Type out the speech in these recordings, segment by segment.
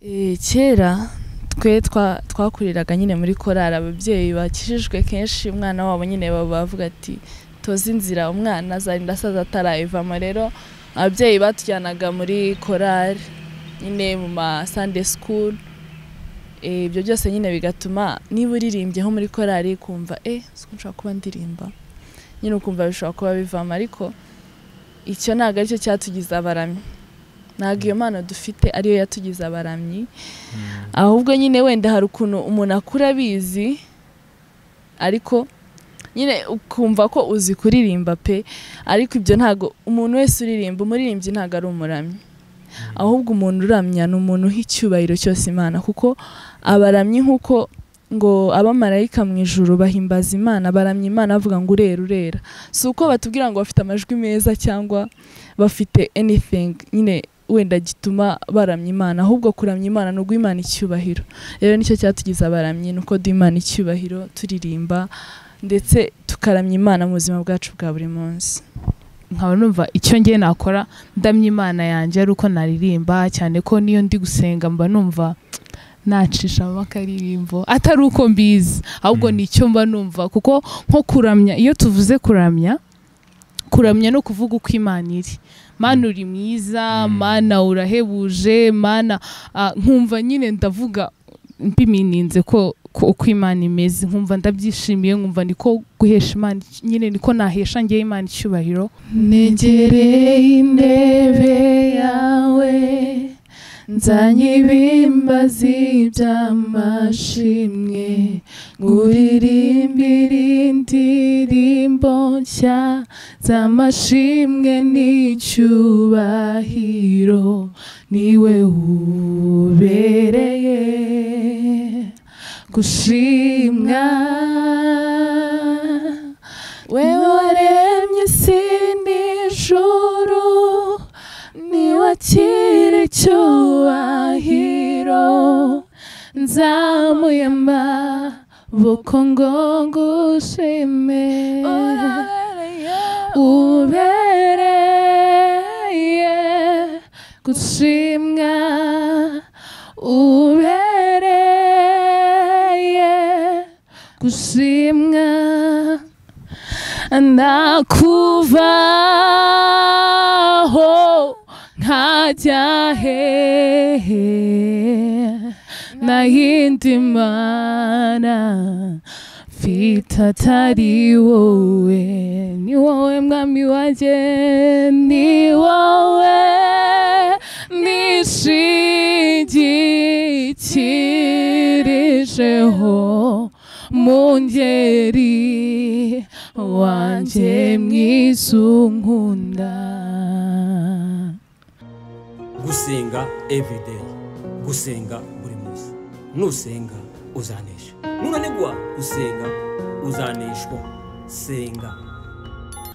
Kera twe twakuriraga nyine muri korali, ababyeyi bakijijwe kenshi umwana wabo nyine bavuga ati tozi inzira umwana azarinda asaza atarayivamo. Rero ababyeyi batujyanaga muri korali nyine mu ma Sunday school, ibyo byose nyine bigatuma niba uririmbye nko muri korali kumva siko nshobora kuba ndirimba nyine, ukumva bishobora kuba bivamo. Ariko icyo ntabwo aricyo cyatugize abaramyi, ntabwo iyo mpano dufite ariyo yatugize abaramyi, ahubwo nyine wenda hari ukuntu umuntu akura abizi ariko nyine ukumva ko uzi kuririmba pe, ariko ibyo ntabwo umuntu wese uririmba, umuririmbyi ntabwo ari umuramyi, ahubwo umuntu uramya ni umuntu uha icyubahiro cyose Imana, kuko abaramyi nk'uko ngo abamarayika mu ijuru bahimbaza Imana, baramya Imana bavuga ngo urera urera, si uko batubwira ngo bafite amajwi meza cyangwa bafite anything nyine wenda gituma baramya Imana, ahubwo kuramya Imana ni uguha Imana icyubahiro. Rero nicyo cyatugize abaramyi, ni uko duha Imana icyubahiro turirimba ndetse tukaramya Imana mu buzima bwacu bwa buri munsi. Nkaba numva icyo ngiye nakora ndamya Imana yanjye ari uko naririmba, cyane ko niyo ndi gusenga mba numva nacishamo akaririmbo atari uko mbizi, ahubwo nicyo mba numva. Kuko nko kuramya, iyo tuvuze kuramya, kuramya no kuvuga uko Imana iri, Mana uri mwiza, Mana urahebuje, Mana nkumva nyine ndavuga mbimininze ko uko Imana imeze, nkumva ndabyishimiye, nkumva niko guhesha Imana nyine, niko nahesha ngiye Imana icyubahiro. Negereye intebe yawe nzanye ibimbazi by'amashimwe, nguririmbira indirimbo nshya z'amashimwe n'icyubahiro, niwe ubereye gushimwa. We waremye isi n'ijuru, niwakira icyubahiro, nzamuye amaboko ngo ngushime, ubereye gushimwa, ubereye gushimwa. Nakuvaho nkajya hehe, nayindi mana mfite atari wowe, ni wowe mwami wanjye, ni wowe nishingikirijeho, mungeri wanjye mwiza unkunda. Gusenga everyday, gusenga buri munsi, nusenga uzanesha, nunanigwa gusenga uzaneshwa. Senga.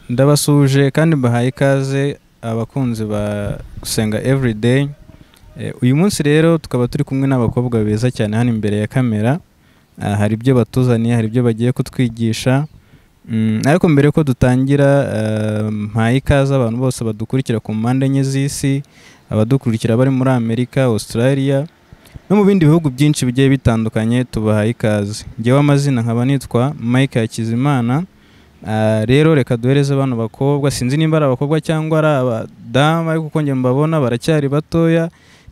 Ndabasuje kandi mbahaye ikaze abakunzi ba Gusenga Everyday. Uyu munsi rero tukaba turi kumwe n'abakobwa beza cyane hano imbere ya kamera. Hari ibyo batuzaniye, hari ibyo bagiye kutwigisha. Ariko mbere ko dutangira, mpaye ikaze abantu bose badukurikira ku mpande enye z'isi, abadukurikira bari muri Amerika, Australia no mu bindi bihugu byinshi bigiye bitandukanye, tubahaye ikaze. Njyewe amazina nkaba nitwa Mike Hakizimana. Rero reka duhereze bano bakobwa, sinzi nimba ari abakobwa cyangwa ari abadamu, ariko uko njye mbabona baracyari batoya.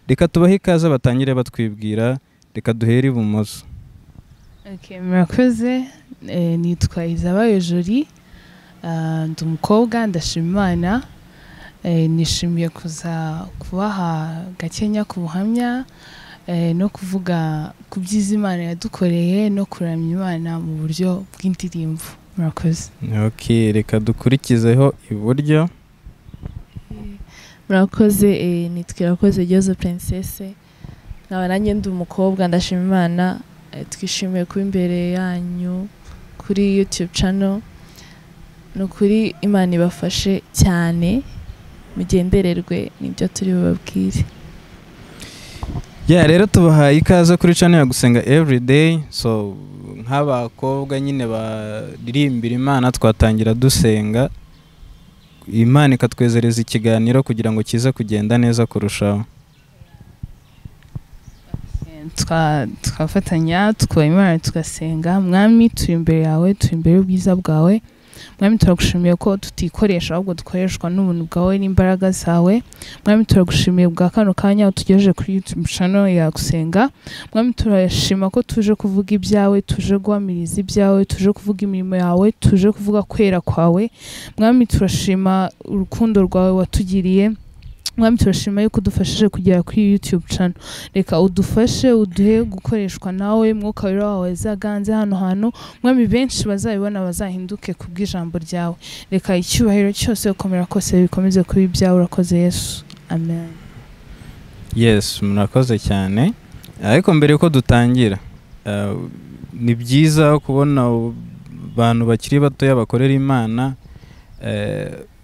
Reka tubahe ikaze batangire batwibwira. Reka duhere ibumoso. Okay, murakoze. Nitwa Izabayo Jolie, ndi umukobwa, ndashima Imana. Nishimiye kuza kubaha gakenya ku buhamya, no kuvuga ku byiza Imana yadukoreye no kuramya Imana mu buryo bw'indirimbo. Murakoze. Okay, reka dukurikizeho iburyo. Murakoze. Nitwa Irakoze Ryozo Princesse, nkaba nanjye ndi umukobwa, ndashima Imana. Twishimiye kuba imbere yanyu kuri YouTube channel. Ni ukuri Imana ibafashe cyane, mugendererwe nibyo turi bubabwire. Ya rero tubahaye ikaze kuri channel ya Gusenga Everyday. So nk'abakobwa nyine baririmbira Imana, twatangira dusenga Imana ikatwezereza ikiganiro kugira ngo kize kugenda neza kurushaho. Tukafatanya tukubaha Imana, tugasenga. Mwami, turi imbere yawe, turi imbere y'ubwiza bwawe. Mwami, turagushimiye ko tutikoresha, ahubwo dukoreshwa n'ubuntu bwawe n'imbaraga zawe. Mwami, turagushimiye bwa kano kanya utugejeje kuri YouTube channel ya Gusenga. Mwami, turashima ko tuje kuvuga ibyawe, tuje guhamiriza ibyawe, tuje kuvuga imirimo yawe, tuje kuvuga kwera kwawe. Mwami, turashima urukundo rwawe watugiriye. Mwami, turashima yuko udufashije kugera kuri YouTube channel. Reka udufashe, uduhe gukoreshwa nawe, Mwuka Wera wawe azaganze hano hantu. Mwami, benshi bazabibona bazahinduke kubw'ijambo ryawe. Reka icyubahiro cyose, gukomera kose bikomeze kuba ibyawe. Urakoze Yesu, amen. Yes, murakoze cyane. Ariko mbere yuko dutangira, ni byiza kubona abantu bakiri batoya bakorera Imana.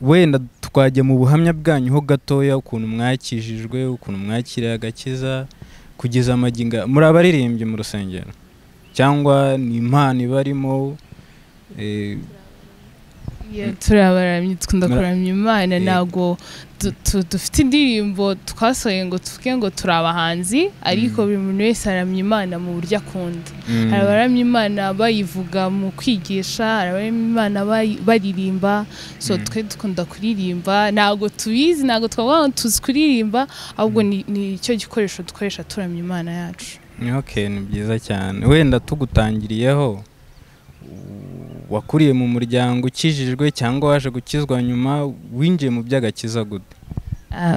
Wenda twajya mu buhamya bwanyu ho gatoya, ukuntu mwakijijwe, ukuntu mwakiriye agakiza kugeza amagingo. Muri abaririmbyi mu rusengero cyangwa ni impano ibarimo? Turabaramyi, dukunda kuramya Imana. Ntabwo dufite indirimbo twasohoye ngo tuvuge ngo turi abahanzi, ariko buri muntu wese aramya Imana mu buryo akunda. Hari abaramya Imana bayivuga mu kwigisha, hari abaramya Imana baririmba. So twe dukunda kuririmba, ntabwo tubizi, ntabwo twavuga ngo tuzi kuririmba, ahubwo ni cyo gikoresho dukoresha turamya Imana yacu. Okay, ni byiza cyane. Wenda tugutangiriyeho, wakuriye mu muryango ukijijwe cyangwa waje gukizwa nyuma? Winjiye mu by'agakiza gute?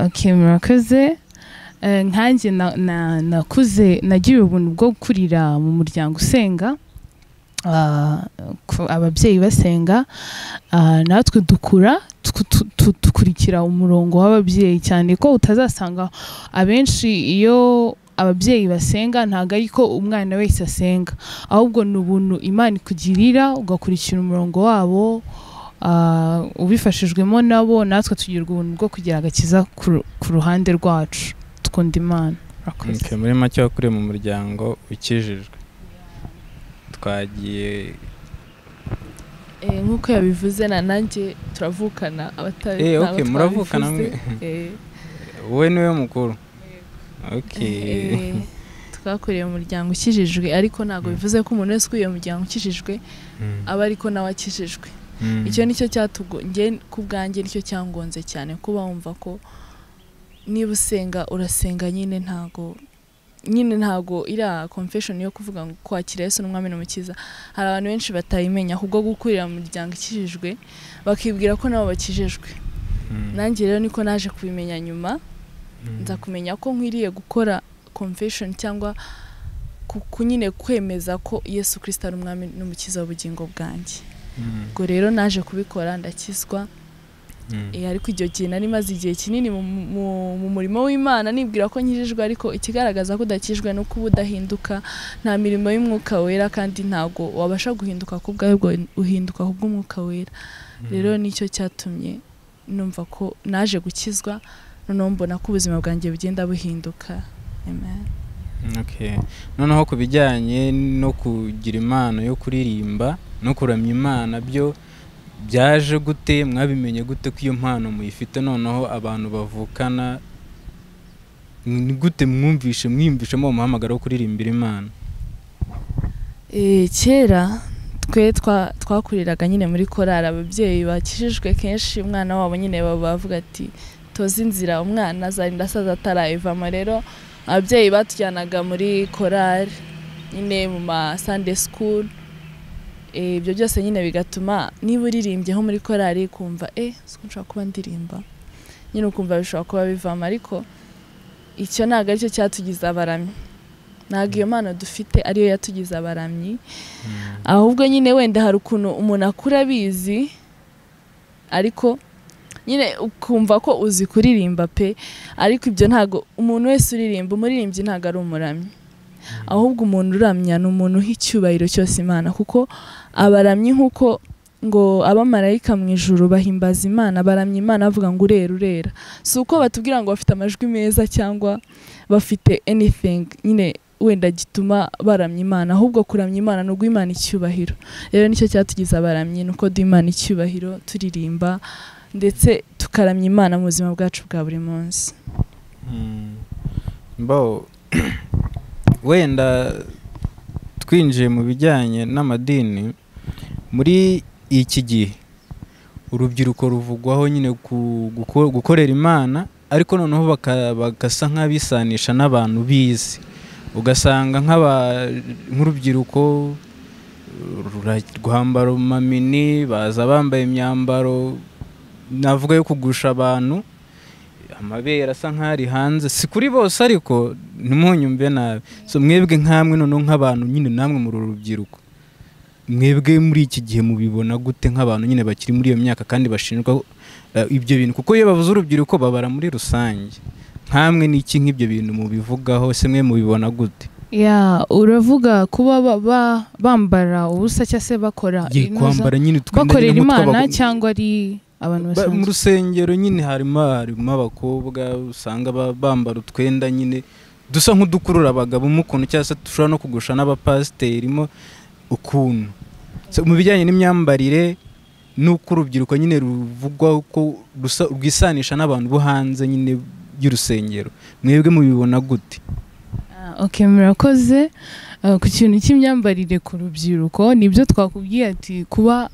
Okay, murakoze. Nkanjye nakuze nagira ubuntu bwo gukurira mu muryango usenga, ababyeyi basenga, natwe dukura dukurikira umurongo w'ababyeyi, cyane ko utazasanga abenshi iyo ababyeyi basenga ntabwo ariko umwana wese asenga, ahubwo ni ubuntu Imana ikugirira ugakurikira umurongo wabo, ubifashijwemo nabo. Natwe tugirwa ubuntu bwo kugira agakiza ku ruhande rwacu, dukunda Imana. Murakoze. Okay, muri make wakuriye mu muryango ukijijwe. Twagiye. Nk'uko yabivuze, na nanjye turavukana, abatari Okay, ntabwo muravukana twabivuze. mwe? Wowe niwe mukuru? Okay. Twakuriye mu muryango ukijijwe, ariko ntabwo bivuze ko umuntu wese ukuriye mu muryango ukijijwe aba ariko nawe akijijwe. Icyo nicyo cyatugo njye ku bwanjye nicyo cyangonze cyane, kuba wumva ko niba usenga urasenga nyine, ntago nyine ntago iriya confession yo kuvuga ngo kwakira Yesu n'umwami n'umukiza, hari abantu benshi batayimenya ahubwo gukurira mu muryango ikijijwe bakibwira ko nabo bakijijwe. Nanjye rero niko naje kubimenya nyuma, nza kumenya ko nkwiriye gukora confession cyangwa nyine kwemeza ko Yesu Kristo ari umwami n'umukiza w'ubugingo bwanjye. Ubwo rero naje kubikora, ndakizwa. Ariko icyo gihe nari maze igihe kinini mu murimo w'Imana nibwira ko nkijijwe, ariko ikigaragaza ko udakijwe ni uko uba udahinduka, nta mirimo y'Umwuka Wera, kandi ntabwo wabasha guhinduka ku bwawe, ubwo uhinduka ku bw'Umwuka Wera. Rero nicyo cyatumye numva ko naje gukizwa, noneho mbona ko ubuzima bwanjye bugenda buhinduka. Amen. Okay. Noneho ku bijyanye no kugira impano yo kuririmba no kuramya Imana, byo byaje gute? Mwabimenye gute ko iyo mpano muyifite? Noneho abantu bavukana, ni gute mwumvishe, mwiyumvishemo uwo muhamagaro wo kuririmbira Imana? Kera twe twakuriraga nyine muri korali, ababyeyi bakijijwe kenshi umwana wabo nyine baba bavuga ati toza inzira umwana azarinda asaza atarayivamo. Rero ababyeyi batujyanaga muri korali nyine, mu ma Sunday school. Ibyo byose nyine bigatuma niba uririmbye nko muri korali kumva siko nshobora kuba ndirimba nyine, ukumva bishobora kuba bivamo, ariko icyo ntabwo aricyo cyatugize abaramyi, ntabwo iyo mpano dufite ariyo yatugize abaramyi, ahubwo nyine wenda hari ukuntu umuntu akura abizi, ariko nyine ukumva ko uzi kuririmba pe, ariko ibyo ntabwo umuntu wese uririmba, umuririmbyi ntabwo ari umuramyi, ahubwo umuntu uramya ni umuntu uha icyubahiro cyose Imana, kuko abaramyi nk'uko ngo abamarayika mu ijuru bahimbaza Imana, baramya Imana bavuga ngo urera urera, si uko batubwira ngo bafite amajwi meza cyangwa bafite anything nyine wenda gituma baramya Imana, ahubwo kuramya Imana ni uguha Imana icyubahiro. Rero nicyo cyatugize abaramyi, ni uko duha Imana icyubahiro turirimba ndetse tukaramya Imana mu buzima bwacu bwa buri munsi. Bo Wenda twinjiye mu bijyanye n'amadini, muri iki gihe urubyiruko ruvugwaho nyine gukorera Imana, ariko noneho bagasa nk'abisanisha n'abantu bize, ugasanga nk'urubyiruko rwambara mamini, baza bambaye imyambaro navuga yo kugusha abantu, amabere asa nk'ari hanze, si kuri bose ariko ntimunyumve nabi. So mwebwe nkamwe noneho nk'abantu nyine namwe muri rubyiruko, mwebwe muri iki gihe mubibona gute nk'abantu nyine bakiri muri iyo myaka kandi bashinjwa ibyo bintu? Kuko iyo bavuze urubyiruko babara muri rusange, nkamwe n'iki nk'ibyo bintu mubivugaho, se mwe mubibona gute? Ya, uravuga kuba bambara ubusa cyangwa se bakora kwambara nyine bakorera Imana cyangwa ari abantu basanzwe mu rusengero nyine harimo abakobwa usanga bambara utwenda nyine dusa nk'udukurura abagabo mu kuntu, cyangwa se dushobora no kugusha n'abapasiteri mo ukuntu. So, mu bijyanye n'imyambarire n'uko urubyiruko nyine ruvugwa ko rwisanisha n'abantu bo hanze nyine y'urusengero, mwebwe mubibona gute? Okay, murakoze. Ku kintu cy'imyambarire ku rubyiruko, nibyo twakubwiye ati kuba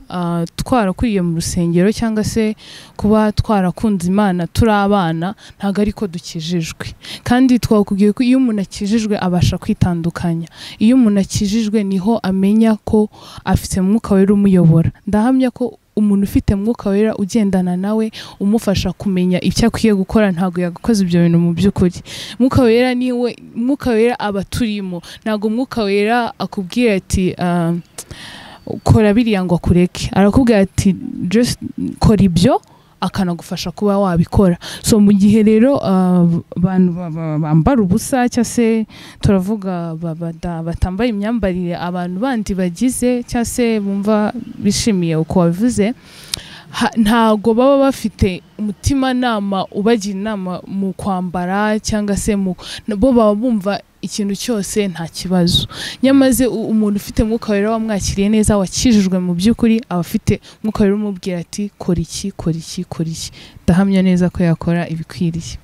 twarakuriye mu rusengero cyangwa se kuba twarakunze Imana turi abana ntago ariko dukijijwe. Kandi twakubwiye ko iyo umuntu akijijwe abasha kwitandukanya, iyo umuntu akijijwe niho amenya ko afite Mwuka Wera umuyobora. Ndahamya ko umuntu ufite Mwuka Wera ugendana nawe umufasha kumenya icyo akwiye gukora ntago yagakoze ibyo bintu mu by'ukuri. Mwuka Wera niwe, Mwuka Wera aba turimo, ntago Mwuka Wera akubwira ati kora biriya ngo akureke, arakubwira ati just kora ibyo, akanagufasha kuba wabikora. So mu gihe rero abantu bambara ubusa cyangwa se turavuga batambaye imyambarire abantu bandi bagize cyangwa se bumva bishimiye uko wabivuze, ntago baba bafite umutimanama ubagira inama mu kwambara cyangwa se bo baba bumva ikintu cyose nta kibazo. Nyamaze umuntu ufite Mwuka Wera wamwakiriye neza wakijijwe mu by'ukuri aba afite Mwuka Wera umubwira ati kora iki, kora iki, kora iki. Ndahamya neza ko yakora ibikwiriye.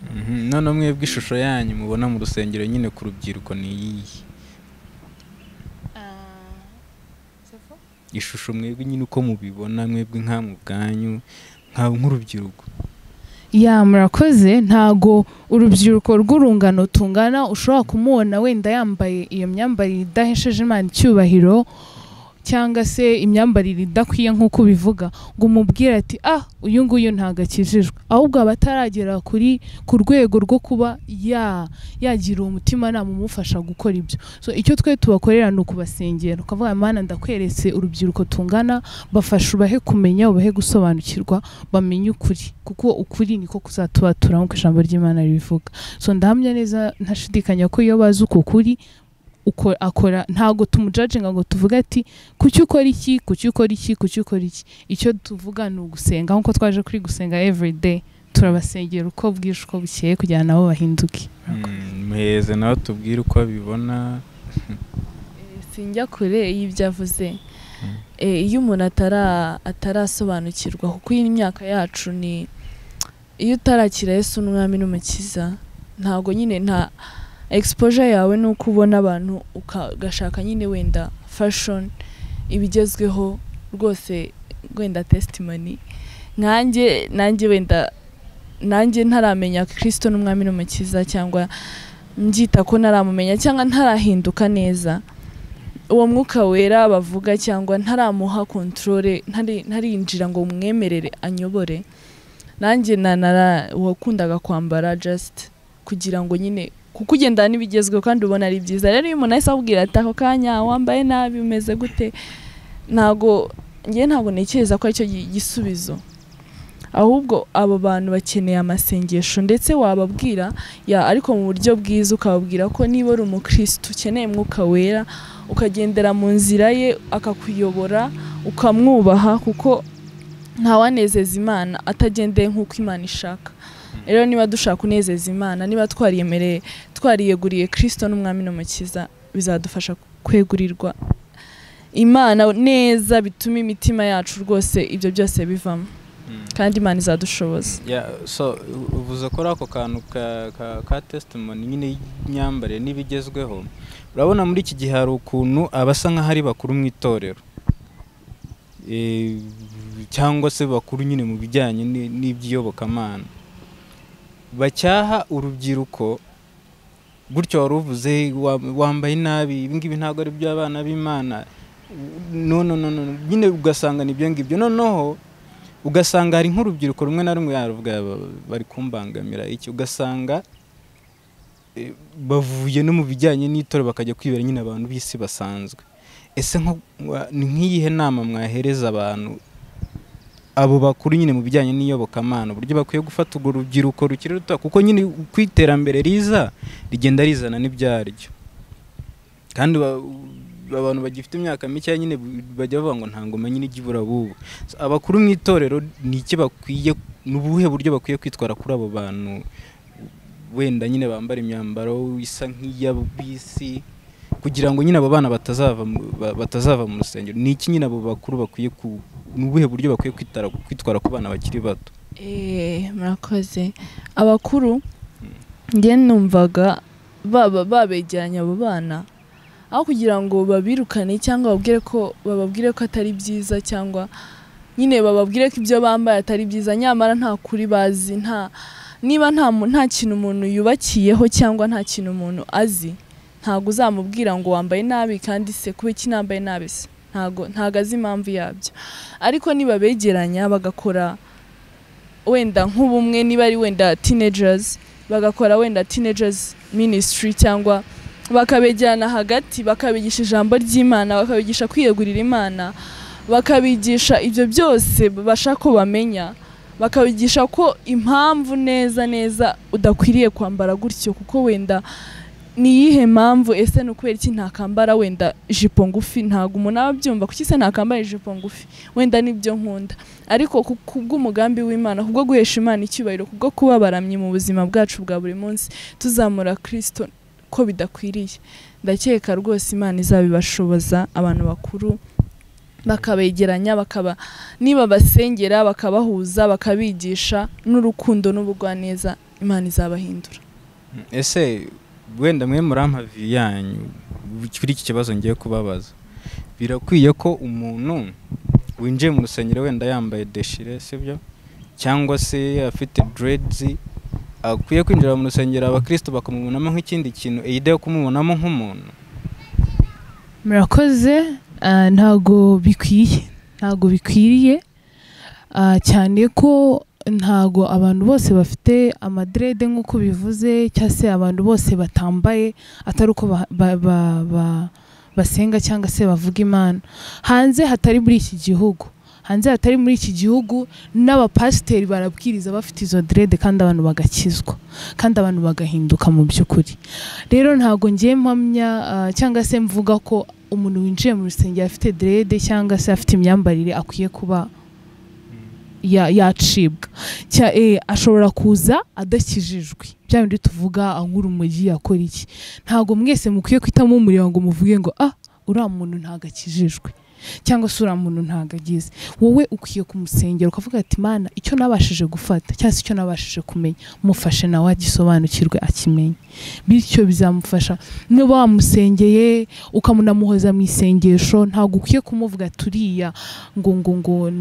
None mwebwe ishusho yanyu mubona mu rusengero nyine ku rubyiruko ni iyihe? Ishusho mwebwe nyine uko mubibona mwebwe nkamwe ubwanyu nk'urubyiruko. Ya, murakoze. Ntago urubyiruko rw'urungano tungana ushobora kumubona wenda yambaye iyo myambarire idahesheje Imana icyubahiro cyangwa se imyambarire idakwiye nk'uko ubivuga ngo umubwire ati ah uyu nguyu ntago akijijwe, ahubwo aba ataragera ku rwego rwo kuba yagira uwo mutimanama umufasha gukora ibyo. So icyo twe tubakorera ni ukubasengera, ukavuga Mana ndakweretse urubyiruko tungana, bafasha ubahe kumenya, ubahe gusobanukirwa, bamenye ukuri, kuko ukuri niko kuzatubatura nk'uko ijambo ry'Imana ribivuga. So ndahamya neza ntashidikanya ko iyo bazi uko kuri akora, ntago tumujudginga ngo tuvuge ati kuki ukora iki, kuki ukora iki, kuki ukora iki. Icyo tuvuga ni ugusenga, nkuko twaje kuri gusenga every day, turabasengera uko bwije uko bukeye kugira nabo bahinduke. Muheze nawe tubwire uko abibona. Sinjya kure y'ibyo avuze. Iyo umuntu atarasobanukirwa, kuko iyi myaka yacu ni iyo utarakira Yesu n'Umwami n'Umukiza, ntago nyine nta exposure yawe nuko ubona abantu ukagashaka nyine wenda fashion ibigezweho rwose, wenda testimony nkanjye nanjye wenda nanjye ntaramenya Kristo n'Umwami n'Umukiza, cyangwa mbyita ko ntaramumenya cyangwa ntarahinduka neza uwo Mwuka Wera bavuga, cyangwa ntaramuha control, ntarinjira ngo mwemerere anyobore. Nanjye wakundaga kwambara just kugira ngo nyine kuko ugendana n'ibigezweho kandi ubona ari byiza. Rero iyo umuntu ahise akubwira ati ako kanya wambaye nabi umeze gute, ntago ngiye, ntago ntekereza ko aricyo gisubizo, ahubwo abo bantu bakeneye amasengesho, ndetse wababwira ya ariko mu buryo bwiza, ukababwira ko niba uri umukristo ukeneye Mwuka Wera, ukagendera mu nzira ye akakuyobora, ukamwubaha, kuko ntawanezeza Imana atagendeye nk'uko Imana ishaka. Rero niba dushaka kunezeza Imana, niba twariyemereye twariyeguriye Kristo n'Umwami n'Umukiza, bizadufasha kwegurirwa Imana neza, bituma imitima yacu rwose ibyo byose bivamo. Kandi Imana izadushoboza. So uvuze ko ako kantu ka testimony nyine y'imyambarire n'ibigezweho, urabona muri iki gihe hari ukuntu abasa nk'aho ari bakuru mu itorero cyangwa se bakuru nyine mu bijyanye n'iby'iyobokamana, bacyaha urubyiruko gutyo. Wari uvuze wambaye nabi, ibi ngibi ntabwo ari iby'abana b'Imana, no no no no, nyine ugasanga ni ibyo ngibyo. Noneho ugasanga hari nk'urubyiruko rumwe na rumwe yaruvuga bari kumbangamira iki, ugasanga bavuye no mu bijyanye n'itorero bakajya kwibera nyine abantu b'isi basanzwe. Ese ni nk'iyihe nama mwahereza abantu abo bakuru nyine mu bijyanye n'iyobokamana, uburyo bakwiye gufata urwo rubyiruko rukiri ruto, kuko nyine uko iterambere riza rigenda rizana n'ibyaryo, kandi abantu bagifite imyaka mike nyine bajya bavuga ngo nta ngoma nyine ijya ibura bubu. Abakuru mu itorero ni iki bakwiye, ni ubuhe buryo bakwiye kwitwara kuri abo bantu wenda nyine bambara imyambaro isa nk'iy'abisi, kugira ngo nyine abo bana batazava mu rusengero? Ni iki nyine abo bakuru bakwiye, ni ubuhe buryo bakwiye kwitwara ku bana bakiri bato? Murakoze. Abakuru njye numvaga babegeranya abo bana, aho kugira ngo babirukane cyangwa bababwire ko atari byiza, cyangwa nyine bababwire ko ibyo bambaye atari byiza, nyamara nta kuri bazi, nta niba nta kintu umuntu yubakiyeho cyangwa nta kintu umuntu azi, ntago uzamubwira ngo wambaye nabi, kandi se kuba iki nambaye nabi se ntago azi impamvu yabyo. Ariko niba begeranya bagakora wenda nk'ubumwe, niba ari wenda teenagers, bagakora wenda teenagers ministry, cyangwa bakabegerana hagati bakabigisha ijambo ry'Imana, bakabigisha kwiyegurira Imana, bakabigisha ibyo byose bashaka ko bamenya, bakabigisha ko impamvu neza neza udakwiriye kwambara gutyo, kuko wenda ni iyihe mpamvu, ese ni ukubera iki ntakambara wenda ijipo ngufi? Ntago umuntu aba abyumva, kuki se ntakambara ijipo ngufi, wenda nibyo nkunda. Ariko kubw'umugambi w'Imana, kubwo guhesha Imana icyubahiro, kubwo kuba baramye mu buzima bwacu bwa buri munsi tuzamura Kristo, ko bidakwiriye, ndakeka rwose Imana izabibashoboza. Abantu bakuru bakabegeranya, bakaba niba basengera bakabahuza, bakabigisha n'urukundo n'ubugwaneza, Imana izabahindura. Ese wenda mwe murampa vi yanyu kuri iki kibazo ngiye kubabaza, birakwiye ko umuntu winjiye mu rusengero wenda yambaye deshire, sibyo, cyangwa se afite dreads, akwiye kwinjira mu rusengero abakristo bakamubonamo nk'ikindi kintu either yo kumubonamo nk'umuntu? Murakoze. Ntago bikwiye, ntago bikwiriye, cyane ko ntago abantu bose bafite amadrede nk'uko bivuze, cyangwa se abantu bose batambaye atari uko basenga cyangwa se bavuga Imana. Hanze hatari muri iki gihugu, hanze hatari muri iki gihugu n'abapasiteri barabwiriza bafite izo dread, kandi abantu bagakizwa, kandi abantu bagahinduka mu by'ukuri. Rero ntago ngiye mpamya cyangwa se mvuga ko umuntu winjiye mu rusengero afite dread cyangwa se afite imyambarire akwiye kuba yacibwa. Ashobora kuza adakijijwe, bya bindi tuvuga ankura umugi akora iki. Ntago mwese mukwiye kwitamo umuriro ngo muvuge ngo ah uriya muntu ntago akijijwe cyangwa se uriya muntu ntago agize. Wowe ukwiye kumusengera ukavuga ati Mana, icyo nabashije gufata cyangwa se icyo nabashije kumenya, mufashe nawe agisobanukirwe akimenye, bityo bizamufasha. Niba wamusengeye ukamunamuhoza mu isengesho, ntago ukwiye kumuvuga turiya ngo ngo ngo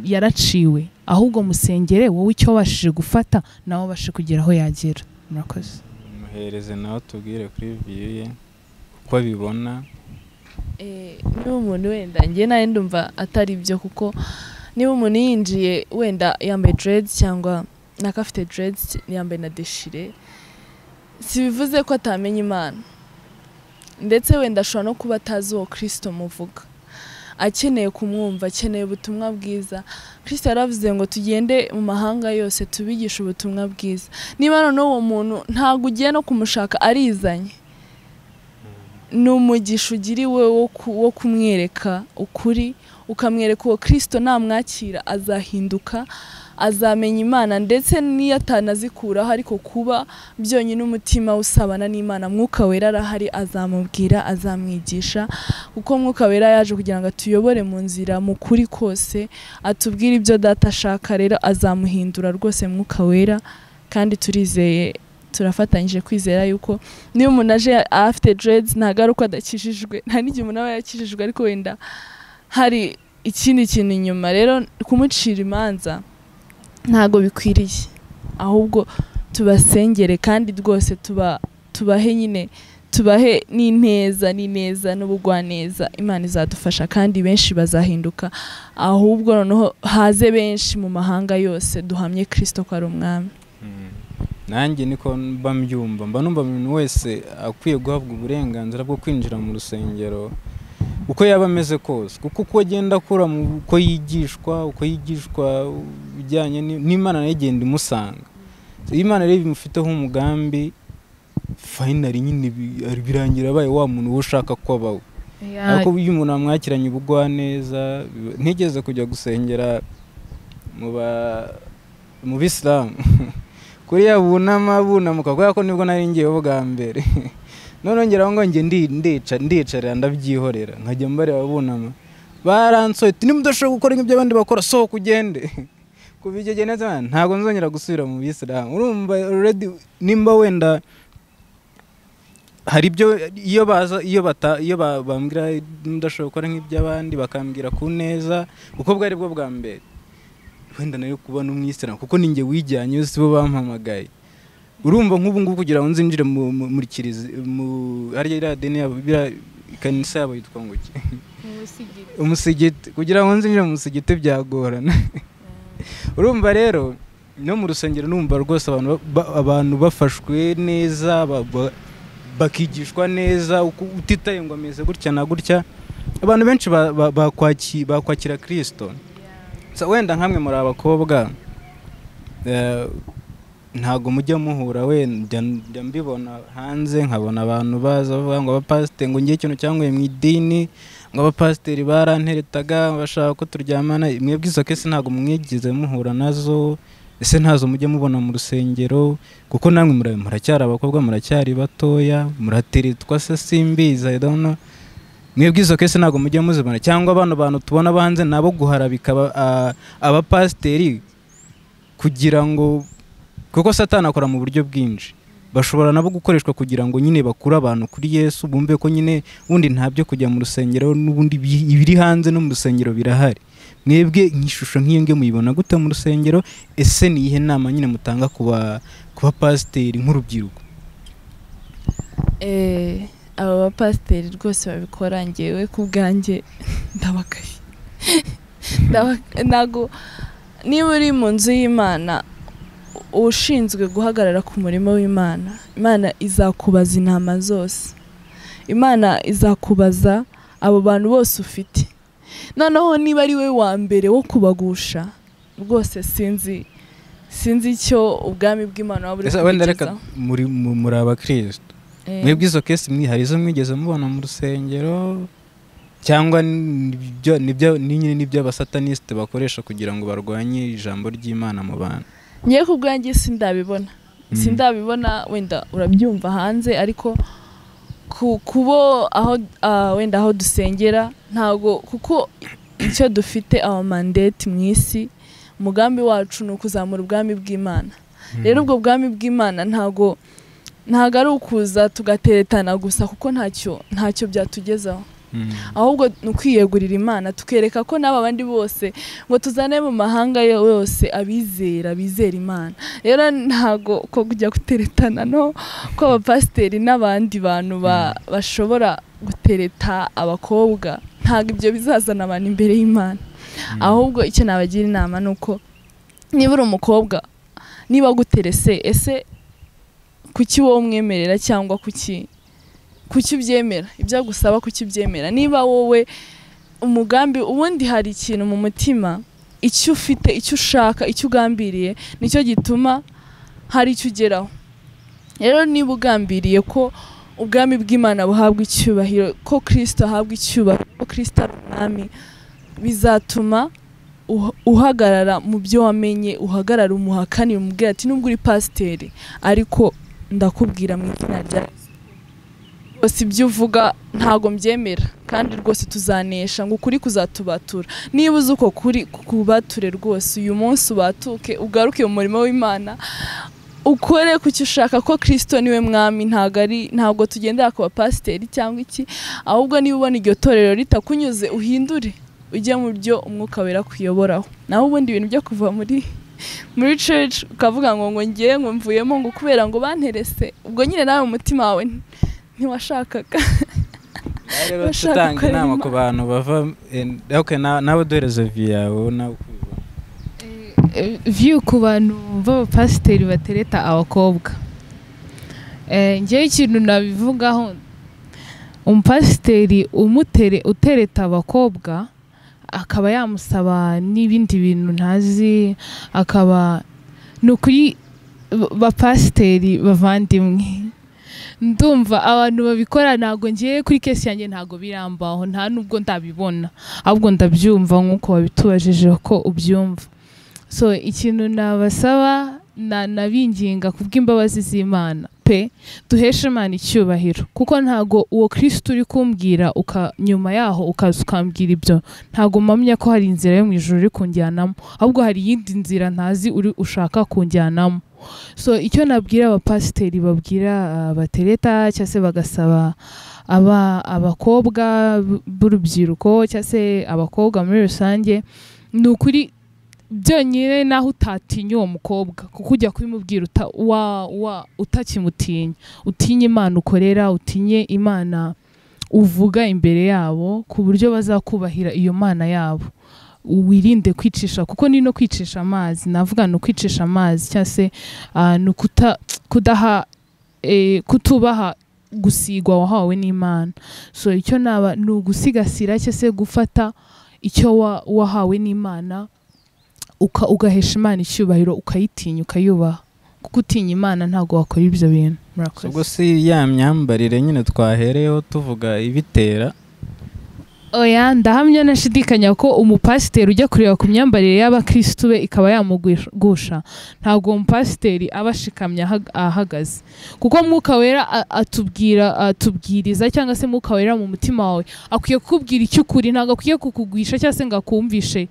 yaraciwe, ahubwo musengere wowe icyo wabashije gufata nawe abashe kugera aho yagera. Murakoze. Muhereze nawe tubwire kuri view ye uko abibona. Niba umuntu wenda njye nawe ndumva atari byo, kuko niba umuntu yinjiye wenda yambaye dreads cyangwa nakafite dreads yambaye na deshire, si bivuze ko atamenya Imana, ndetse wenda ashobora no kuba atazi uwo Kristo muvuga, akeneye kumwumva, akeneye ubutumwa bwiza. Kristo yaravuze ngo tugende mu mahanga yose tubigishe ubutumwa bwiza. Niba noneho uwo muntu ntago ugiye no kumushaka, arizanye, ni umugisha ugiriwe wo kumwereka ukuri, ukamwereka uwo Kristo, namwakira azahinduka, azamenya Imana, ndetse n'iyo atanazikuraho, ariko kuba byonyine umutima usabana n'Imana, Mwuka Wera arahari, azamubwira, azamwigisha. Kuko Mwuka Wera yaje kugira ngo atuyobore mu nzira, mu kuri kose, atubwire ibyo data ashaka. Rero azamuhindura rwose Mwuka Wera, kandi turizeye, turafatanyije kwizera yuko niyo umuntu aje afite dreads ntabwo ari uko adakijijwe, nta n'igihe umuntu aba yakijijwe, ariko wenda hari ikindi kintu inyuma. Rero kumucira imanza ntabwo bikwiriye, ahubwo tubasengere kandi rwose tubahe nyine, tubahe n'ineza n'ineza n'ubugwaneza. Imana izadufasha kandi benshi bazahinduka, ahubwo noneho haze benshi mu mahanga yose duhamye Kristo ko ari umwami. Nanjye niko mba mbyumva, mba numva umuntu wese akwiye guhabwa uburenganzira bwo kwinjira mu rusengero uko yaba ameze kose, kuko uko agenda akura, uko yigishwa bijyanye n'Imana nayo igenda imusanga. Imana rero imufiteho umugambi, finally nyine birangira abaye wa muntu uba ushaka ko abaho. Ariko iyo umuntu amwakiranye ubugwaneza, ntigeze kujya gusengera mu bisilamu kuriya bunama bunamuka, kubera ko nibwo nari ngiyeho bwa mbere. None ngeraho ngo njye ndicarira ndabyihorera, nkajya mbareba bunama, baransoye ati nimudashobora gukora nk'ibyo abandi bakora, sohoka ugende. Kuva icyo gihe neza ntabwo nzongera gusubira mu bisilamu. Urumva already nimba wenda hari ibyo iyo baza, iyo bata, iyo bambwira ndashobora gukora nk'iby'abandi, bakambwira ku neza, kuko bwari bwo bwa mbere wenda nari kuba n'umwisilamu, kuko ninjye wijyanye, si bo bampamagaye. Urumva nk'ubu ngubu kugira ngo nzinjire muri kiliziya, mu hariya iriya dini yabo, biriya ikanisa yabo yitwa ngo iki? Umusigiti. Kugira ngo nzinjire mu musigiti byagorana. Urumva rero no mu rusengero numva rwose abantu bafashwe neza, bakigishwa neza, utitaye ngo ameze gutya na gutya, abantu benshi bakwakira Kristo. So wenda nkamwe muri abakobwa ntago mujya muhura, wenda njya mbibona hanze, nkabona abantu baza bavuga ngo abapasiteri, ngo ngiye ikintu cyanguye mu idini, ngo abapasiteri baranteretaga bashaka ko turyamana. Mwebwe izo kese ntago mwigize muhura nazo? Ese ntazo mujya mubona mu rusengero? Kuko namwe muracyari abakobwa, muracyari batoya, murateretwa se simbizi, I don't know. Mwebwe izo kese ntago mujya muzibona? Cyangwa bano bantu tubona hanze nabo guharabika abapasiteri kugira ngo, kuko Satani akora mu buryo bwinshi, bashobora nabo gukoreshwa kugira ngo nyine bakure abantu kuri Yesu, bumve ko nyine ubundi ntabyo kujya mu rusengero, n'ubundi ibiri hanze no mu rusengero birahari. Mwebwe nk'ishusho nk'iyo ngiyo muyibona gute mu rusengero? Ese ni iyihe nama nyine mutanga ku bapasiteri nk'urubyiruko? Aba bapasiteri rwose babikora, ngewe ku bwanjye ndabakaye. Ntago niba uri mu nzu y'Imana ushinzwe guhagarara ku murimo w'Imana, Imana izakubaza intama zose, Imana izakubaza abo bantu bose ufite. Noneho niba ari we wa mbere wo kubagusha, rwose sinzi icyo ubwami bw'Imana waba uri kubigezaho. Muri abakristo mwebwe izo kesi hari izo mwigeze mubona mu rusengero, cyangwa nibyo nibyo abasataniste bakoresha kugira ngo barwanye ijambo ry'Imana mu bantu? Ngiye ku bwanjye sindabibona, wenda urabyumva hanze, ariko kubo aho wenda aho dusengera ntago, kuko icyo dufite our mandate mu isi, umugambi wacu ni ukuzamura ubwami bw'Imana. Rero ubwo bwami bw'Imana ntago ari ukuza tugateretana gusa, kuko ntacyo byatugezaho. Ahubwo ni ukwiyegurira Imana, tukereka ko n'aba bandi bose ngo tuzane mu mahanga yose abizera bizera Imana. Rero ntago ko kujya guteretana no ko abapasiteri n'abandi bantu bashobora gutereta abakobwa, ntago ibyo bizazana abantu imbere y'Imana. Ahubwo icyo nabagira inama ni uko niba uri umukobwa, niba guterese, ese kuki wowe umwemerera cyangwa kuki ubyemera ibyo agusaba, kuki ubyemera? Niba wowe umugambi, ubundi hari ikintu mu mutima, icyo ufite, icyo ushaka, icyo ugambiriye, nicyo gituma hari icyo ugeraho. Rero niba ugambiriye ko ubwami bw'Imana buhabwa icyubahiro, ko Kristo ahabwa icyubahiro, ko Kristo ari umwami, bizatuma uhagarara mu byo wamenye, uhagarara umuhakanire, umubwira ati nubwo uri pasiteri ariko ndakubwira mu izina rya Yesu Rwose ibyo uvuga ntago mbyemera, kandi rwose tuzanesha, ngo ukuri kuzatubatura. Niba uzi uko kuri kubature rwose uyu munsi ubatuke, ugaruke mu murimo w'Imana, ukore ku cyo ushaka, ko Kristo niwe mwami. Ntago ari, ntabwo tugendera ku bapasiteri cyangwa iki, ahubwo niba ubona iryo torero ritakunyuze uhindure ujye mu byo umwuka wera kuyoboraho. Naho ubundi ibintu byo kuva muri church ukavuga ngo ngiye ngo mvuyemo ngo kubera ngo banterese, ubwo nyine nawe mu mutima wawe ntiwashakaga. Rero tutanga inama ku bantu bava, okay, nawe duhereze view yawe nawe. View ku bantu b'abapasiteri batereta abakobwa, ngewe ikintu nabivugaho, umupasiteri utereta abakobwa akaba yamusaba n'ibindi bintu ntazi, akaba ni ukuri bapasiteri bavandimwe, ndumva abantu babikora ntago ngiye kuri kesi yanjye ntago birambaho, nta nubwo ndabibona, ahubwo ndabyumva nk'uko wabitubajije ko ubyumva. So ikintu nabasaba nabinginga kubw'imbabazi z'Imana pe, duheshe Imana icyubahiro, kuko ntago uwo Kristo uri kumbwira nyuma yaho ukaza ukambwira ibyo, ntago mpamya ko hari inzira yo mu ijuru uri kunjyanamo, ahubwo hari iyindi nzira ntazi uri ushaka kunjyanamo. So icyo nabwira abapasiteri babwira batereta cyangwa se bagasaba abakobwa b'urubyiruko cyangwa se abakobwa muri rusange, ni ukuri byonyine naho utatinya uwo mukobwa, kuko ujya kubimubwira utakimutinya, utinye Imana ukorera, utinye Imana uvuga imbere yabo, ku buryo bazakubahira iyo Mana yabo. Wirinde kwicisha, kuko ni no kwicisha amazi, navuga no kwicisha amazi cyangwa se no kudaha kutubaha gusigwa wahawe n'Imana. So icyo naba ni ugusigasira cyangwa se gufata icyo wahawe n'Imana, ugahesha Imana icyubahiro, ukayitinya, ukayubaha, kuko utinya Imana ntago wakora ibyo bintu. Murakoze. Ubwo si ya myambarire nyine twahereyeho tuvuga ibitera? Oya, ndahamya nashidikanya ko umupasiteri ujya kureba ku myambarire y'abakristo be ikaba yamugusha, ntago umupasiteri aba ashikamye ahagaze, kuko Mwuka Wera atubwira, atubwiriza cyangwa se Mwuka Wera mu mutima wawe akwiye kukubwira icyo ukuri, ntago akwiye kukugwisha cyangwa se ngo akumvishe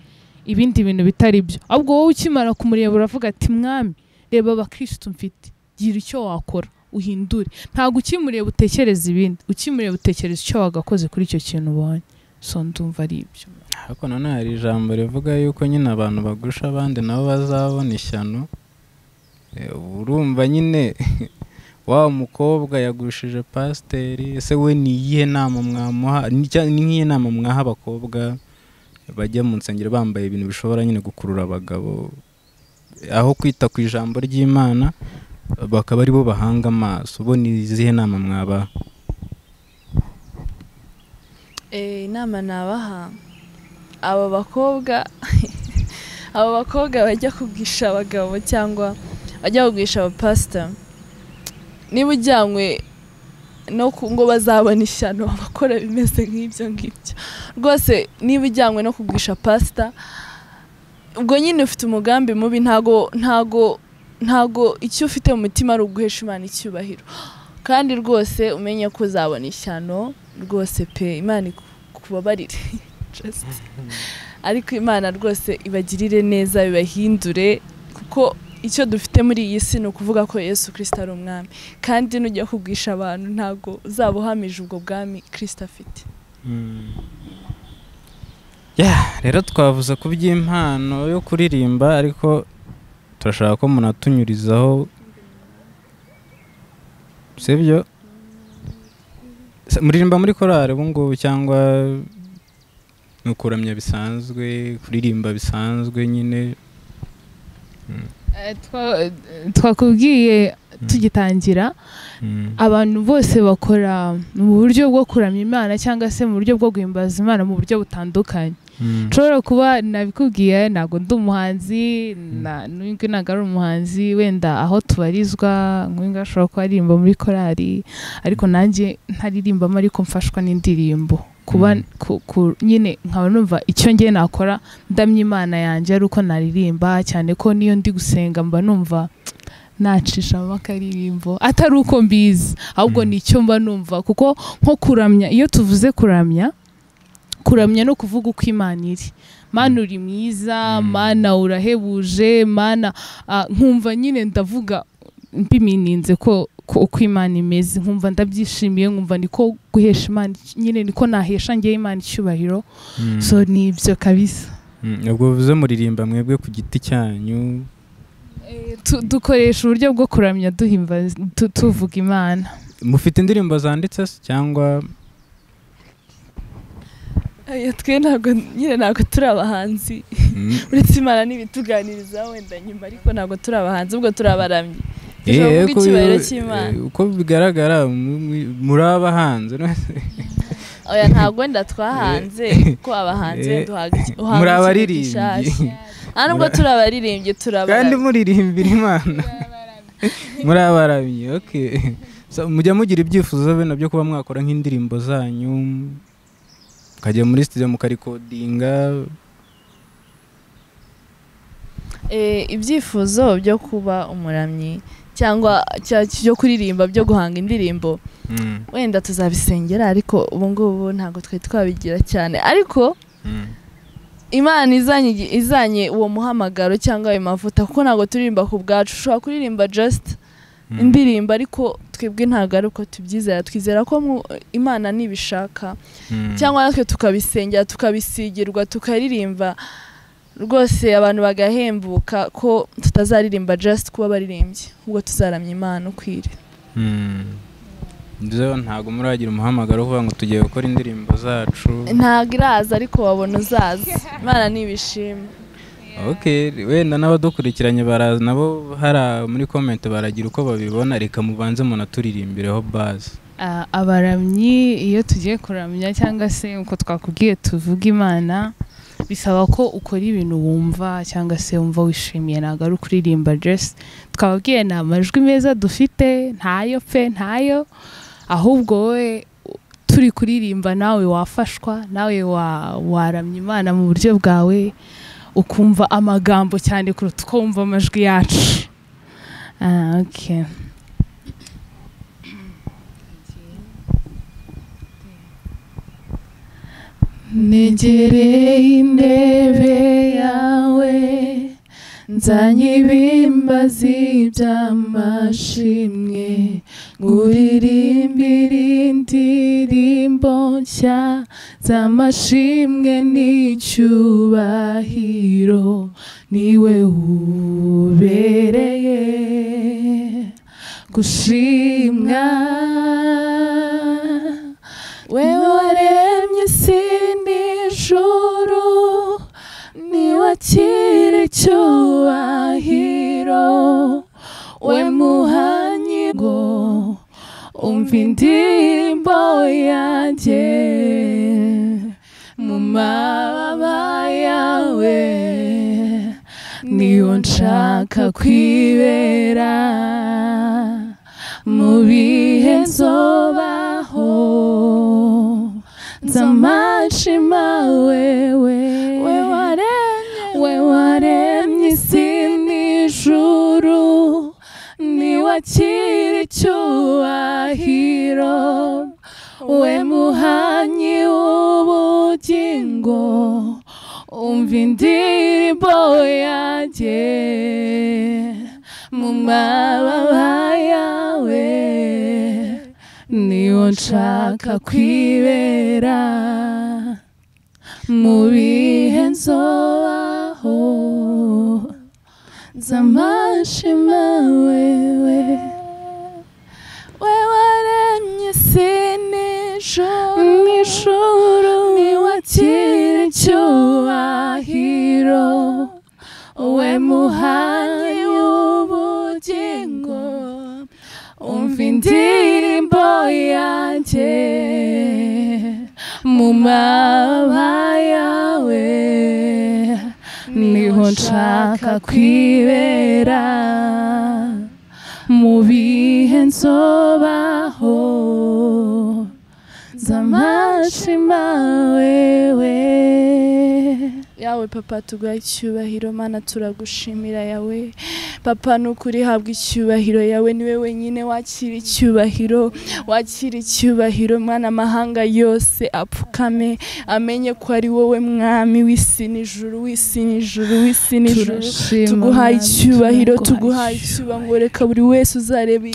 ibindi bintu bitari byo. Ahubwo wowe ukimara kumureba uravuga ati mwami, reba abakristo mfite, gira icyo wakora uhindure. Ntago ukimureba utekereza ibindi, ukimureba utekereza icyo wagakoze kuri icyo kintu ubonye. So ndumva ari ibyo. Ariko none hari ijambo rivuga yuko nyine abantu bagusha abandi nabo bazabona ishyano. Urumva nyine wa mukobwa yagushije pasiteri, ese we ni iyihe nama mwamuha? Ni nk'iyihe nama mwaha abakobwa bajya mu nsengero bambaye ibintu bishobora nyine gukurura abagabo, aho kwita ku ijambo ry'Imana bakaba aribo bahanga amaso? Bo ni izihe nama mwabaha? Inama nabaha aba bakobwa bajya kugisha abagabo cyangwa bajya kugisha abapasita, niba ujyanywe no ngo bazabona ishyano abakora bimeze nk'ibyo ngibyo rwose, niba ujyanywe no kugisha pasita, ubwo nyine ufite umugambi mubi, ntago ntago ntago icyo ufite mu mutima ari uguhesha Imana icyubahiro, kandi rwose umenye ko uzabona ishyano rwose pe. Imana ikubabarire just, ariko Imana rwose ibagirire neza, ibahindure, kuko icyo dufite muri iyi si ni ukuvuga ko Yesu Kristo ari umwami, kandi nujya kubwisha abantu ntago uzaba uhamije ubwo bwami Kristo afite. Rero twavuze ku by'impano yo kuririmba, ariko turashaka ko munatunyurizaho, sibyo? Muririmba muri korali ubu ngubu cyangwa ni ukuramya bisanzwe, kuririmba bisanzwe nyine? Twakubwiye tugitangira, abantu bose bakora mu buryo bwo kuramya Imana cyangwa se mu buryo bwo guhimbaza Imana mu buryo butandukanye. Nshobora kuba nabikubwiye, ntago ndi umuhanzi, n'uyu ntago ari umuhanzi, wenda aho tubarizwa nk'uyu ashobora kuba aririmba muri korali, ariko nanjye ntaririmbamo, ariko mfashwa n'indirimbo kuba nyine nkaba numva icyo ngiye nakora ndamya Imana yanjye ari uko naririmba, cyane ko niyo ndi gusenga mba numva nacishamo akaririmbo atari uko mbizi, ahubwo ni icyo mba numva. Kuko nko kuramya, iyo tuvuze kuramya, kuramya no kuvuga uko Imana iri. Mana uri mwiza, Mana urahebuje, Mana nkumva nyine ndavuga mbimininze ko uko Imana imeze, nkumva ndabyishimiye, nkumva niko guhesha Imana nyine, niko nahesha ngiye Imana icyubahiro. So ni ibyo kabisa. Ubwo bivuze muririmba mwebwe ku giti cyanyu? Dukoresha uburyo bwo kuramya duhimba tuvuga Imana. Mufite indirimbo zanditse cyangwa? Twe ntabwo nyine ntabwo turi abahanzi, uretse Imana n'ibituganiriza wenda nyuma, ariko ntabwo turi abahanzi, ubwo turi abaramyi. Uko bigaragara muri abahanzi. Oya ntabwo wenda twahanze, kuko abahanzi muri abaririmbyi. Nubwo turi abaririmbyi turabaramyi. Kandi muririmbira Imana. Muri abaramyi, okay. Mujya mugira ibyifuzo bino byo kuba mwakora nk'indirimbo zanyu, mukajya muri studio mukarikodinga? Ibyifuzo byo kuba umuramyi cyangwa cyo kuririmba, byo guhanga indirimbo, wenda tuzabisengera, ariko ubu ngubu ntabwo twari twabigira cyane. Ariko Imana izanye uwo muhamagaro cyangwa ayo mavuta, kuko ntabwo turirimba ku bwacu. Ushobora kuririmba just indirimbo, ariko twebwe ntabwo ari uko tubyizera. Twizera ko Imana nibishaka, cyangwa natwe tukabisengera, tukabisigirwa, tukaririmba rwose abantu bagahembuka, ko tutazaririmba just kuba baririmbye, ubwo tuzaramya Imana ukwire. Nzo ntago muragira umuhamagaro uvuga ngo tugiye gukora indirimbo zacu? Ntago iraza, ariko wabona uzaza. Imana nibishima. Okay, wenda n'abadukurikiranye baraza nabo hari muri comment baragira uko babibona, reka mubanze munaturirimbireho base. Abaramyi iyo tugiye kuramya cyangwa se uko twakubwiye tuvuga Imana, bisaba ko ukora ibintu wumva cyangwa se wumva wishimiye, ntabwo ari ukuririmba just. Twababwiye ni amajwi meza dufite, ntayo pe ntayo, ahubwo wowe turi kuririmba nawe wafashwa, nawe waramya Imana mu buryo bwawe, ukumva amagambo cyane kuruta uko wumva amajwi yacu. Okay. Negereye intebe yawe, nzanye ibimbazi by'amashimwe, nkuririmbire indirimbo nshya z'amashimwe n'icyubahiro, niwe ubereye gushimwa. We waremye isi n'ijuru, niwakire icyubahiro, we muhanyi ngo umva indirimbo yanjye, mu mababa yawe niyo nshaka kwibera, mu bihe nzobaho nzamashima wewe. We waremye isi n'ijuru, niwakire icyubahiro, we muhanyi w'ubugingo, umva indirimbo yanjye, mu mababa yawe niyo nshaka kwibera, mu bihe nzobaho nzamashima wewe. We waremye isi n'ijuru, niwakire icyubahiro, we muhanyi w'ubugingo, umva indirimbo yanjye, mu mababa yawe niho nshaka kwibera, mu bihe nzobaho nzamashima wewe. Yawe papa, tuguha icyubahiro. Mana, turagushimira yawe papa, nukuri habwa icyubahiro. Yawe niwe wenyine wakira icyubahiro, wakira icyubahiro. Mwana, amahanga yose apfukame amenye ko ari wowe mwami w'isi n'ijuru, w'isi n'ijuru, w'isi n'ijuru. Tuguhaye icyubahiro, tuguhaye icyubahiro. Reka buri wese uzareba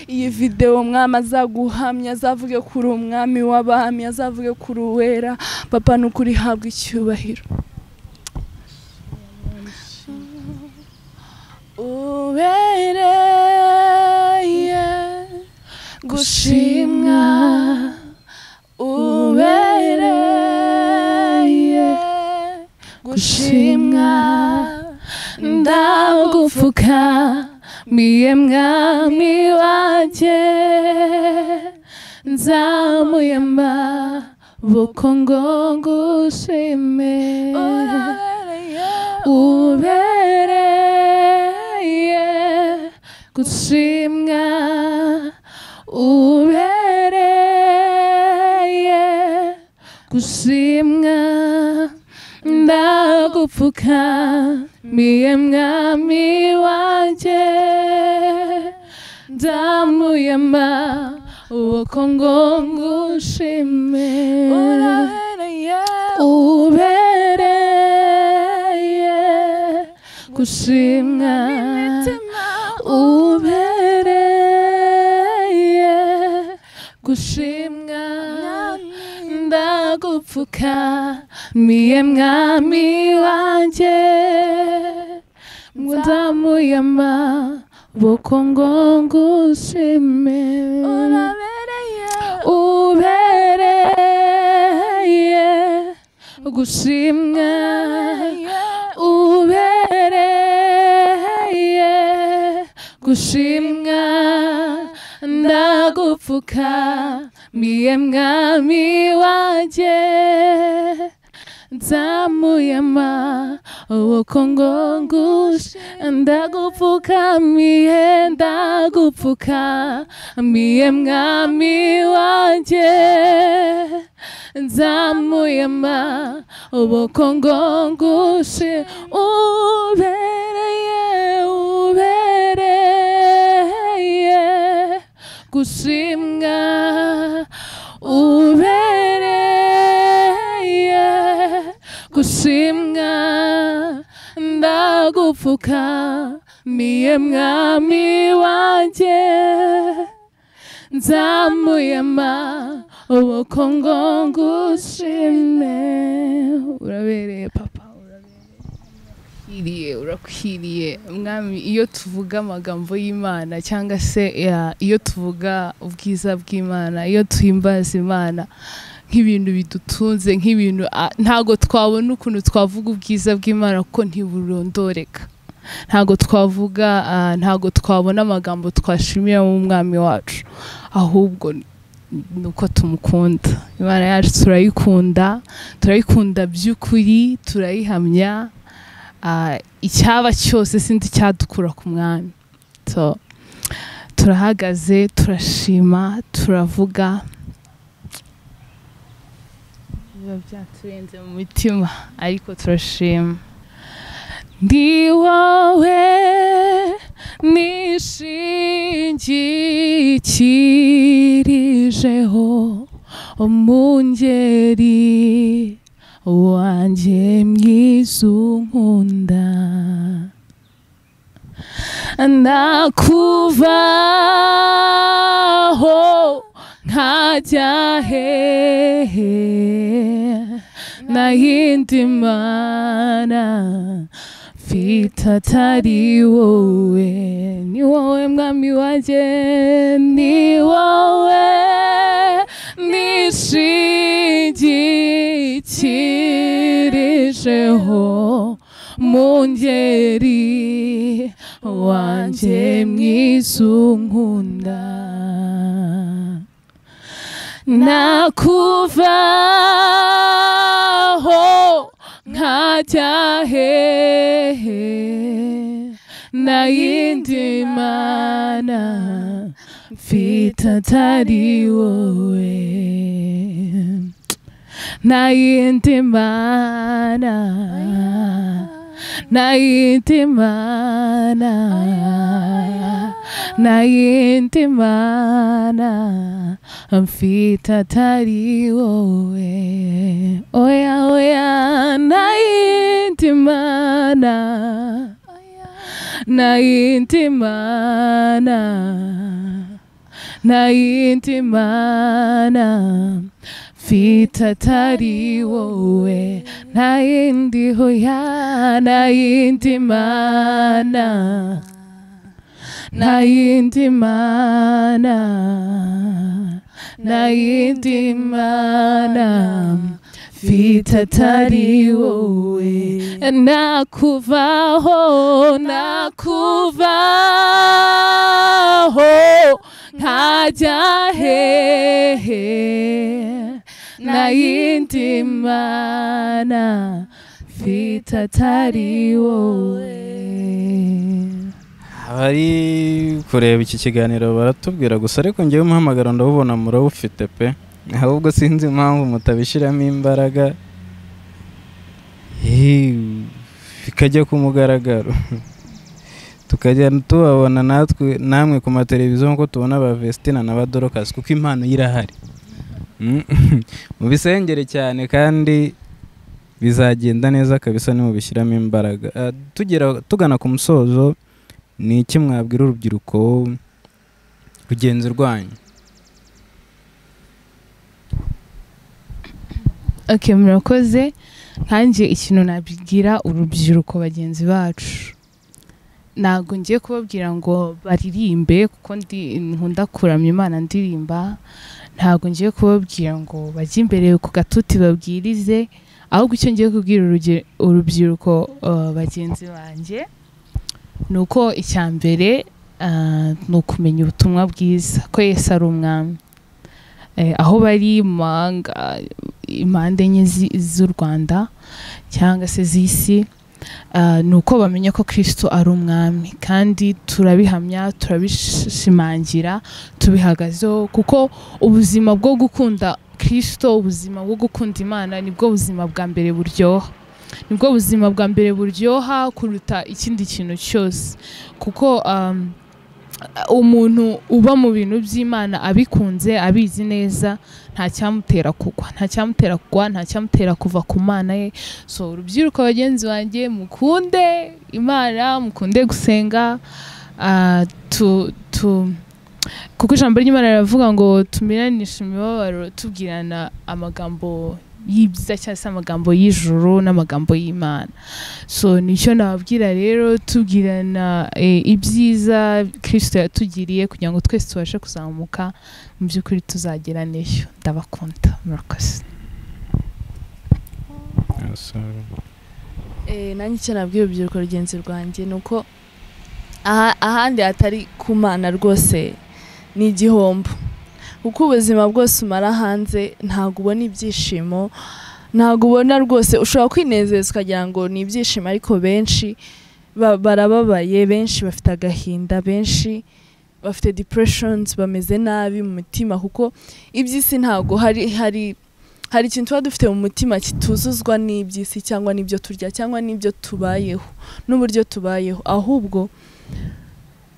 iyi video, mwami, azaguhamya, azavuge kuri umwami w'abami, azavuge kuri uwera. Papa, nukuri habwa icyubahiro. Ubereye gushimwa, ubereye gushimwa, ndagupfukamiye mwami wanjye, nzamuye amaboko ngo ngushime. Ubereye gushimwa, ubereye gushimwa, ndagupfukamiye mwami wanjye, ndamuye amaboko ngo ngushime. Ubereye gushimwa, ubereye gushimwa, ndagupfukamiye mwami wanjye, ndamuye amaboko ngo ngushime. Ubereye gushimwa, ubereye gushimwa, ndagupfukamiye mwami wanjye, nzamuye amaboko ngo ngushime. Ndagupfukamiye, ndagupfukamiye mwami wanjye, nzamuye amaboko ngo ngushime. Ubereye, ubereye gushimwa, ubereye gushimwa, ndagupfukamiye mwami wanjye, nzamuye amaboko ngo ngushime. Urabereye papa, urabereye, urakwiriye mwami. Iyo tuvuga amagambo y'Imana cyangwa se iyo tuvuga ubwiza bw'Imana, iyo tuhimbaza Imana nk'ibintu bidutunze, nk'ibintu ntago twabona ukuntu twavuga ubwiza bw'Imana kuko ntiburondoreka. Ntago twavuga, ntago twabona amagambo twashimira mu mwami wacu, ahubwo nuko tumukunda. Imana yacu turayikunda, turayikunda by'ukuri, turayihamya. Icyaba cyose sindi cyadukura ku mwami. So turahagaze, turashima, turavuga, biba byaturenze mu mitima, ariko turashima. Ndi wowe nishingikirijeho, umungeri wanjye mwiza unkunda, ndakuvaho nkajya hehe, nayindi mana mfite atari wowe. Ni wowe mwami wanjye, ni wowe nishingikirijeho, mungeri wanjye mwiza unkunda, nakuvaho nkajya hehe, nayindi mana mfite atari wowe. Nta yindi mana, nta yindi mana, nta yindi mana mfite atari wowe. Oya oya, nta yindi mana, nta yindi mana, nta yindi mana mfite atari wowe. Nta yindi, hoya, nta yindi mana, nta yindi mana, nta yindi mana mfite atari wowe. Nakuvaho, nakuvaho nkajya hehe? Nta yindi mana mfite atari wowe. Abari kureba iki kiganiro baratubwira gusa, ariko ngewe umuhamagaro ndawubona murawufite pe, ahubwo sinzi impamvu mutabishyiramo imbaraga bikajya ku mugaragaro, tukajya tubabona natwe namwe ku mateleviziyo nk'uko tubona ba Vestina na ba Dorcas, kuko impano irahari. Mubisengere cyane kandi bizagenda neza kabisa nimubishyiramo imbaraga. Tugana ku musozo, ni iki mwabwira urubyiruko rugenzi rwanyu? Okay, murakoze. Nkanjye ikintu nabwira urubyiruko bagenzi bacu, ntabwo ngiye kubabwira ngo baririmbe kuko ndi nkunda kuramya Imana ndirimba, ntabwo ngiye kubabwira ngo bajye imbere ku gatuti babwirize, ahubwo icyo ngiye kubwira urubyiruko bagenzi banjye ni uko icya mbere ni ukumenya ubutumwa bwiza ko Yesu ari umwami. Aho bari mu mahanga, impande enye z'u Rwanda cyangwa se z'isi, ni uko bamenya ko Kristo ari umwami, kandi turabihamya, turabishimangira, tubihagazeho, kuko ubuzima bwo gukunda Kristo, ubuzima bwo gukunda Imana nibwo buzima bwa mbere buryoha, nibwo buzima bwa mbere buryoha kuruta ikindi kintu cyose, kuko umuntu uba mu bintu by'Imana abikunze, abizi neza, nta cyamutera kugwa, nta cyamutera kugwa, nta cyamutera kuva ku Mana ye. So urubyiruko bagenzi banjye, mukunde Imana, mukunde gusenga, kuko ijambo ry'Imana riravuga ngo tumiranishi imibabaro tubwirana amagambo y'ibyiza cyangwa se amagambo y'ijuru n'amagambo y'Imana. So nicyo nababwira rero, tubwirana ibyiza Kristo yatugiriye kugira ngo twese tubashe kuzamuka mu by'ukuri tuzagera neyo. Ndabakunda, murakoze. Nanjye icyo nabwira urubyiruko rugenzi rwanjye ni uko ahandi hatari ku Mana rwose ni igihombo, kuko ubuzima bwose umara hanze ntabwo ubona ibyishimo, ntabwo ubona rwose. Ushobora kwinezeza ukagira ngo ni ibyishimo, ariko benshi barababaye, benshi bafite agahinda, benshi bafite depressions, bameze nabi mu mutima, kuko iby'isi ntabwo hari ikintu tuba dufite mu mutima kituzuzwa n'iby'isi cyangwa n'ibyo turya cyangwa n'ibyo tubayeho n'uburyo tubayeho, ahubwo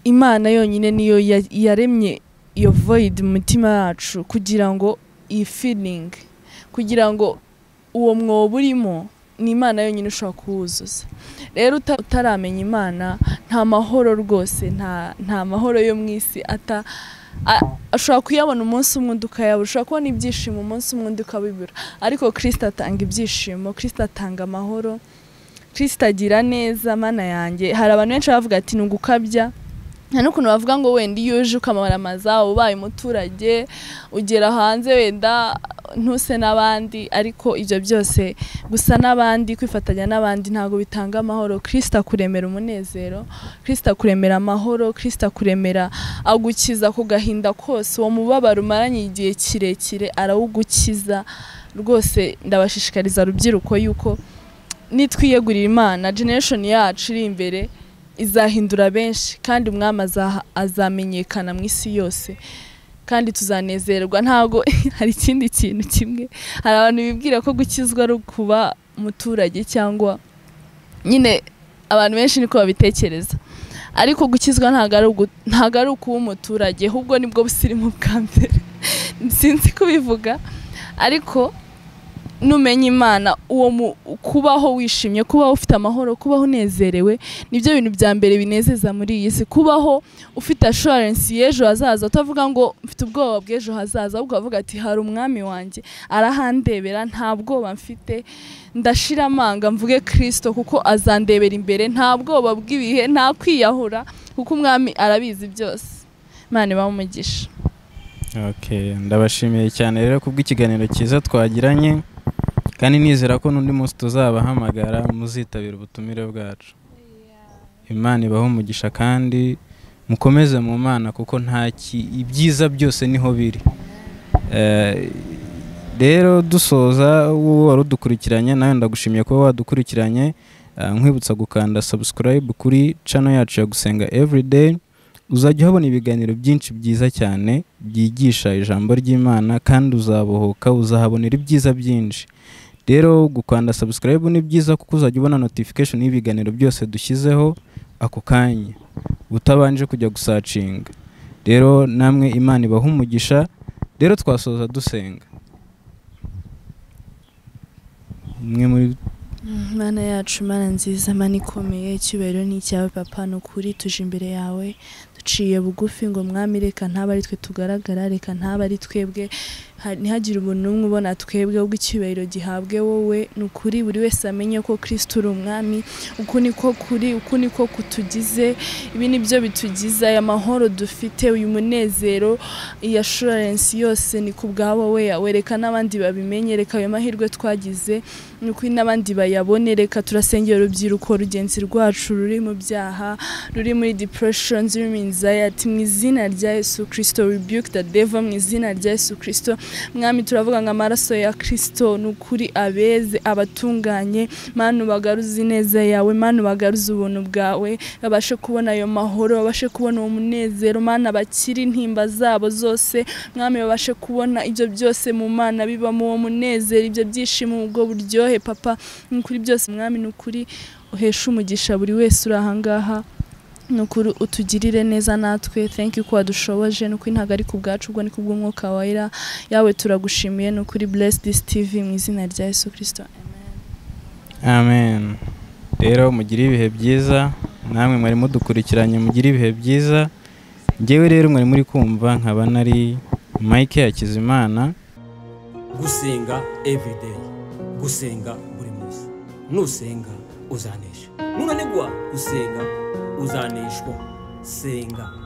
Imana yonyine niyo yaremye iyo void mu mutima yacu kugira ngo iyi feeling, kugira ngo uwo mwobo urimo ni Imana yonyine ushobora kuwuzuza. Rero utaramenya Imana nta mahoro rwose, nta mahoro yo mu isi ashobora kuyabona umunsi umwe undi ukayabura, ushobora kubona ibyishimo umunsi umwe undi ukabibura, ariko Kristo atanga ibyishimo, Kristo atanga amahoro, Kristo agira neza. Mana yanjye, hari abantu benshi bavuga ati ni ugukabya, nta n'ukuntu bavuga ngo wenda iyo uje ukamaramaza ubaye umuturage ugera hanze wenda ntuse n'abandi, ariko ibyo byose gusa n'abandi, kwifatanya n'abandi ntabwo bitanga amahoro. Kristo akuremera umunezero, Kristo akuremera amahoro, Kristo akuremera, agukiza ku gahinda kose, uwo mubabaro umaranye igihe kirekire arawugukiza rwose. Ndabashishikariza rubyiruko yuko nitwiyegurira Imana, generation yacu iri imbere izahindura benshi, kandi umwami azamenyekana mu isi yose. kandi tuzanezerwa. Ntago hari ikindi kintu kimwe, hari abantu bibwira ko gukizwa ari kuba umuturage cyangwa nyine abantu benshi niko babitekereza, ariko gukizwa ntago ari ukuba umuturage, ahubwo nibwo busirimu bwa mbere sinzi kubivuga, ariko numenya Imana uwo kubaho wishimye, kubaho ufite amahoro, kubaho unezerewe, nibyo bintu bya mbere binezeza muri iyi si. Kubaho ufite assurance y'ejo hazaza, utavuga ngo mfite ubwoba bw'ejo hazaza, ahubwo ukavuga ati hari umwami wanjye arahandebera, nta bwoba mfite, ndashira amanga mvuge Kristo kuko azandebera imbere, nta bwoba bw'ibihe, nta kwiyahura kuko umwami arabizi byose. Imana ibahe umugisha. Okay, ndabashimiye cyane rero kubw'ikiganiro cyiza twagiranye, kandi nizera ko n'undi munsi tuzabahamagara muzitabira ubutumire bwacu. Imana ibahe umugisha kandi mukomeze mu Mana kuko nta ibyiza byose niho biri. Rero dusoza, wowe wari udukurikiranye nawe ndagushimiye kuba wadukurikiranye, nkwibutsa gukanda subscribe kuri channel yacu ya Gusenga Everyday. Uzajya uhabona ibiganiro byinshi byiza cyane byigisha ijambo ry'Imana, kandi uzabohoka, uzahabonera ibyiza byinshi. Rero gukanda subscribe ni byiza kuko uzajya ubona notification y'ibiganiro byose dushyizeho ako kanya utabanje kujya gusacinga. Rero namwe Imana ibahe umugisha. Rero twasoza dusenga. Mwe muri Mana yacu, Mana nziza, Mana ikomeye, icyubahiro ni icyawe Papa, ni ukuri tuje imbere yawe duciye bugufi ngo mwami reka ntaba ari twe tugaragara, reka ntaba ari twebwe, ntihagire umuntu n'umwe ubona twebwe, ahubwo icyubahiro gihabwe wowe. Ni ukuri buri wese amenye ko Kristo uri umwami, uku niko kuri, uku niko kutugize, ibi nibyo bitugize, aya mahoro dufite, uyu munezero, iyi assurance yose ni ku bwa wowe. Wereka n'abandi babimenye, reka ayo mahirwe twagize, ni ukuri n'abandi bayabone. Reka turasengera urubyiruko rugenzi rwacu ruri mu byaha, ruri muri depression, ruri mu anxiety, mu izina rya Yesu Kristo rebuke the devil, mu izina rya Yesu Kristo. Mwami turavuga ngo amaraso ya Kristo ni ukuri abeze, abatunganye, Mana ubagaruze ineza yawe, Mana ubagaruze ubuntu bwawe, babashe kubona ayo mahoro, babashe kubona uwo munezero, Mana bakiri intimba zabo zose, Mwami babashe kubona ibyo byose mu Mana bibamo uwo munezero, ibyo byishimo, ubwo buryohe Papa, ni ukuri byose Mwami, ni ukuri uhesha umugisha buri wese uri aha ngaha, ni ukuri utugirire neza natwe. Thank you ko wadushoboje, ni ukuri ntabwo ari ku bwacu, ubwo ni ku bw'umwuka wera yawe, turagushimiye. Ni ukuri bless this TV mu izina rya Yesu Kristo, amen. Rero mugire ibihe byiza, namwe mwari mudukurikiranye mugire ibihe byiza. Njyewe rero mwari muri kumva nkaba nari Mike Hakizimana. Gusenga everyday, gusenga buri munsi, nusenga uzanesha, nunanigwa gusenga uzaneshwa. Senga.